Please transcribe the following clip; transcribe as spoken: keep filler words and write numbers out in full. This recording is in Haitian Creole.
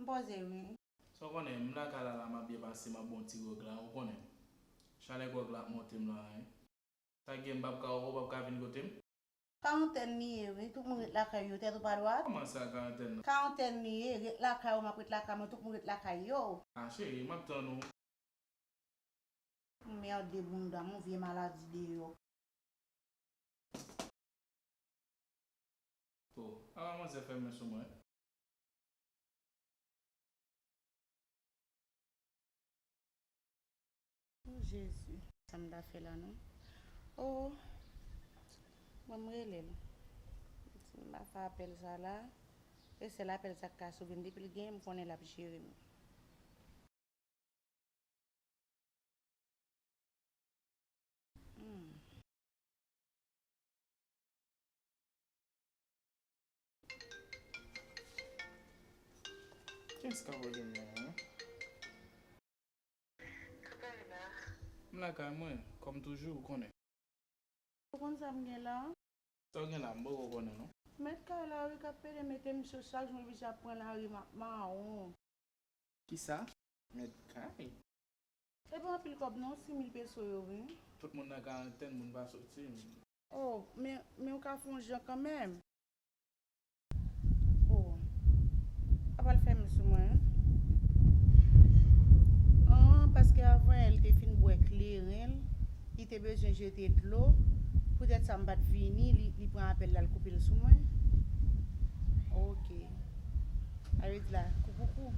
Poze wi. Sa w konnen, m lakay la, la, m ap byen pase, m ap bon ti gwòg la, ou konnen. Chalè gwòg la ap monte m la, wi. Sa gen, m p ap ka, ou p ap ka vin kote m? Karantèn li ye, wi. Tout moun ret lakay yo, tèt ou pa dwat? Kòman sa, karantèn nan? Karantèn li ye, ret lakay ou, m ap ret lakay mwen, tout moun ret lakay yo. A, cheri, m ap tann ou. Merde bounda, mon vye maladi deyò. Oh, ala manzè fèmen sou mwen. Oh, Jezi, sa m ta fè la non? Oh, mwen m rele l. Si m pa fè apèl sa la, e sèl apèl sa k ka sove m. Depi l genyen, m konnen l ap jere m. Hmm. Kiyès k ap rele m la, en? M lakay mwen, kòm toujou, ou konnen. Ou konn sa m gen la? Sa w gen la, m poko konnen non. Mèt kay la wi k ap pede mete m cho chak jou, m oblije ap pran lari, m ap mawon. Kisa? Mèt kay? E pa anpil kòb non, sis mil peso yo wi. Tout moun nan karantèn, moun pa soti. Oh, men, men w ka fè yon jan kanmenm. Oh, a pral fèmen sou mwen wi. An, paske avan yè li te fin bwè kleren l, li te bezwen jete dlo. Poutèt sa m pa t vini, li, li pran apèl la, l koupe l sou mwen. Ok. Sa vle di la, kou pou kou.